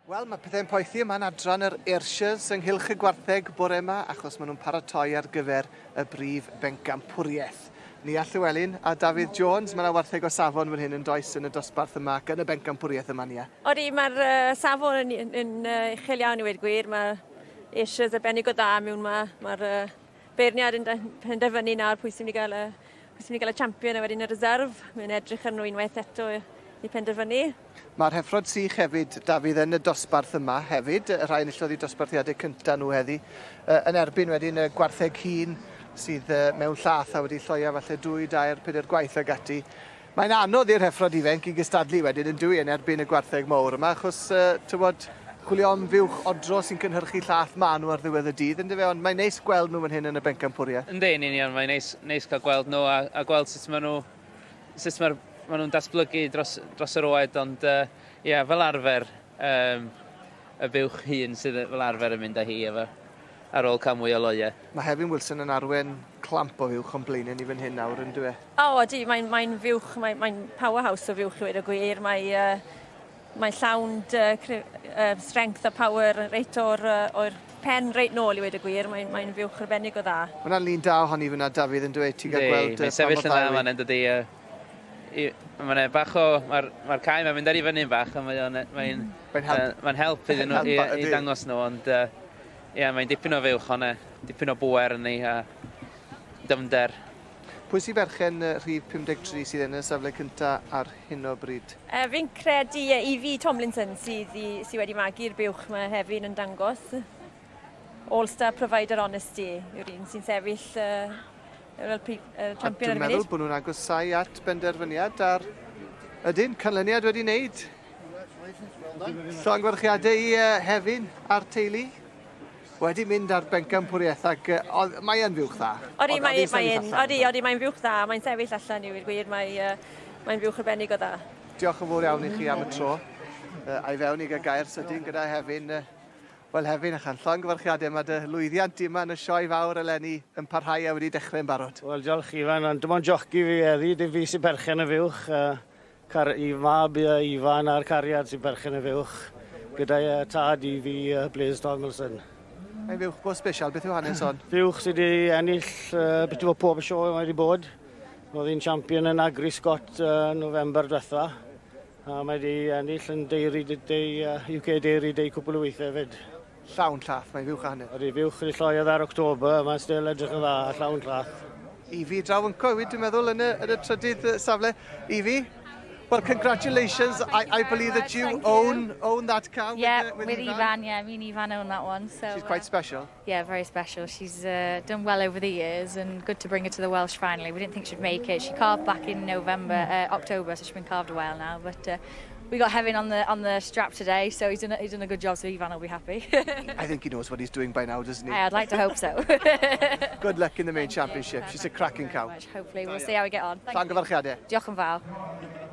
Wel, mae pethau'n poethi yma'n adran yr Ayrshires ynghylch y gwartheg bore yma, achos maen nhw'n paratoi ar gyfer y brif bencampwriaeth. Nia Llywelyn a Dafydd Jones, mae yna wartheg o safon fan hyn yn does yn y dosbarth yma ac yn y bencampwriaeth yma, Nia. Odi, mae'r uh, safon yn, yn, yn uh, uchel iawn i weud gwir. Mae Ayrshires arbennig o dda mewn ma. Mae'r uh, beirniad yn penderfynu nawr pwy sy'n mynd i gael y, pwy sy'n mynd i gael y champion a wedyn y reserve. Mae'n edrych ar nhw unwaith eto i penderfynu. Mae'r heffrod sych hefyd, Dafydd, yn y dosbarth yma hefyd, y rhai enillodd eu dosbarthiadau cyntaf nhw heddi, yn erbyn wedyn y gwartheg hŷn sydd mewn llath a wedi lloia falle dwy, dair, pedair gwaith ag ati. Mae'n anodd i'r heffrod ifainc i gystadlu wedyn yn dyw e yn erbyn y gwartheg mowr yma, achos, tywod, chwilio am fuwch odro sy'n cynhyrchu llath maen nhw ar ddiwedd y dydd, yndyfe? Ond mae'n neis gweld nhw fan hyn yn y bencampwriaeth. Yndi, yn union, mae'n neis, neis cael gweld nhw a, a gweld sut maen nhw sut mae'r maen nhw'n datblygu dros, dros yr oed, ond ie, uh, yeah, fel arfer, um, y fuwch hŷn sydd fel arfer yn mynd â hi efo ar ôl cael mwy o loiau. Mae Hefin Wilson yn arwen clamp o fuwch o'n blaenau ni fan hyn nawr, yn dyw e? O, ydy, mae'n mae fuwch, mae'n mae powerhouse o fuwch i weud y gwir. Mae, uh, mae llawn uh, uh, strength a power reit o'r, uh, or pen reit nôl i weud y gwir. Mae'n mae fuwch arbennig o dda. Mae yna lun da ohoni fyna, Dafydd, yn dweud ti'n cael gweld uh, pa mor dda yw hi. Dydy, uh, mae'n bach o... Mae'r mae cae mae'n mynd ar i fyny'n bach, a mae'n mae mae'n help, uh, mae help iddyn nhw i, i dangos nhw, ond ie, uh, yeah, mae'n dipyn o fuwch hwnna, dipyn o bwer yn ei, a dyfnder. Pwy sy'n berchen rhif 53 sydd yn y safle cyntaf ar hyn o bryd? Uh, fi'n credu Evie Tomlinson sydd, i, sydd wedi magu'r buwch mae Hefin yn dangos. All Star Provider Honesty yw'r un sy'n sefyll uh, fel uh, champion ar y Dwi'n meddwl bod nhw'n agosau at benderfyniad ar... Ydyn, canlyniad wedi wneud. Llongyfarchiadau i uh, Hefin a'r teulu. Wedi mynd ar bencampwriaeth ac uh, mae yn fuwch dda. Odi, mae'n mae odi, odi, mae'n fuwch dda, mae'n sefyll allan i wir gwir, mae'n uh, mae fuwch arbennig o dda. Diolch yn fawr iawn i chi am y tro. Uh, a'i fewn i gael gair sydyn gyda Hefin. Uh, Wel Hefin, a chan llongyfarchiadau, mae dy lwyddiant di yma yn y sioe fawr eleni yn parhau a wedi dechrau'n barod. Wel, diolch Ifan, ond dim ond joci fi heddi, dim fi sy'n berchen y fuwch. Uh, Car i mab Ifan a'r cariad sy'n berchen y fuwch, gyda'i uh, tad i fi, uh, Blaise Donaldson. Mae'n fuwch go special, beth yw hanes hon? Fuwch sydd wedi ennill uh, beth yw pob sioe mae wedi bod. Roedd hi'n champion yn Agri Scott uh, November diwetha. A mae wedi ennill yn Dairy Day, uh, UK Dairy Day cwpl o weithiau hefyd. Llawn llath, mae'n fuwch a hanner. Ydy, fuwch wedi lloiodd ar October, mae'n still edrych yn dda, llawn llath. Evie draw yn Coed, dwi'n meddwl, yn y, yn y trydydd safle. Evie, well, congratulations. I believe that you own own that cow. Yeah, with, with, with Ivan. Ivan. Yeah, me and Ivan own that one. So she's quite special. Yeah, very special. She's done well over the years, and good to bring her to the Welsh finally. We didn't think she'd make it. She calved back in November, October, so she's been calved a while now. But we got Hefin on the on the strap today, so he's done a, he's done a good job. So Ivan will be happy. I think he knows what he's doing by now, doesn't he? I'd like to hope so. Good luck in the main championship. She's a cracking cow. Much. Hopefully, we'll see how we get on. Llongyfarchiadau. Diolch yn fawr.